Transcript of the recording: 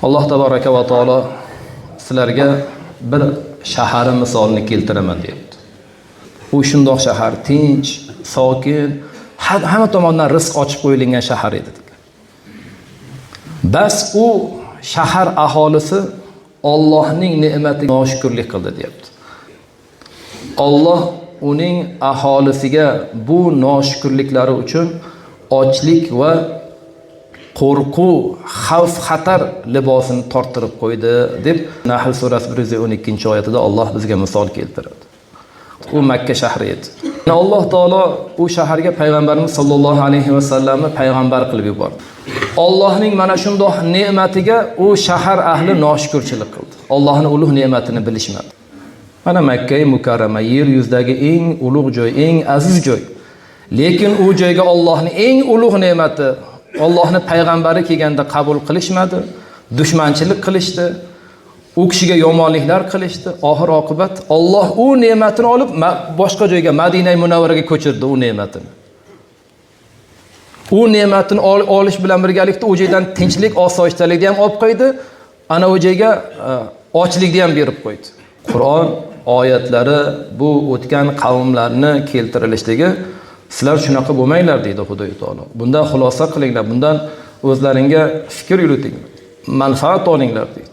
Alloh taboraka va taolo sizlarga bir shahari misolini keltiraman deyapti. U shundoq shahar, tinch, sokin, hamma tomondan rizq ochib qo'yilgan shahar edi. Bas u shahar aholisi Allohning ne'matiga noshukrlik qildi deyapti. Alloh uning aholisiga bu noshukrliklari uchun ochlik va qo'rquv, xavf xatar libosini torttirib qo'ydi deb Nahl surasi 112-oyatida Alloh bizga misol keltiradi. U Makka shahri edi. Alloh taolo u shaharga payg'ambarimiz sollallohu alayhi vasallamni payg'ambar qilib yubordi. Allohning mana shundoq ne'matiga u shahar ahli noshukurchilik qildi. Allohning ulug' ne'matini bilishmadi. Mana Makka Mukarrama yer yuzidagi eng ulug' joy, eng aziz joy. Lekin u joyga Allohning eng ulug' ne'mati, Allohning payg'ambari kelganda qabul qilishmadi, dushmanchilik qilishdi. U kishiga yomonliklar qilishdi. Oxir oqibat Alloh u ne'matini olib boshqa joyga, Madina Munavvaraga ko'chirdi u ne'matini. U ne'matini olish bilan birgalikda u joydan tinchlik, osoyishtalikni ham olib qo'ydi. Ana u joyga ochlikni ham berib qo'ydi. Qur'on oyatlari bu o'tgan qavmlarni keltirilishligi, sizlar shunaqa bo'lmanglar deydi Xudo taolo. Bundan xulosa qilinglar, bundan o'zlaringga fikr yuritinglar, manfaat olinglar deydi.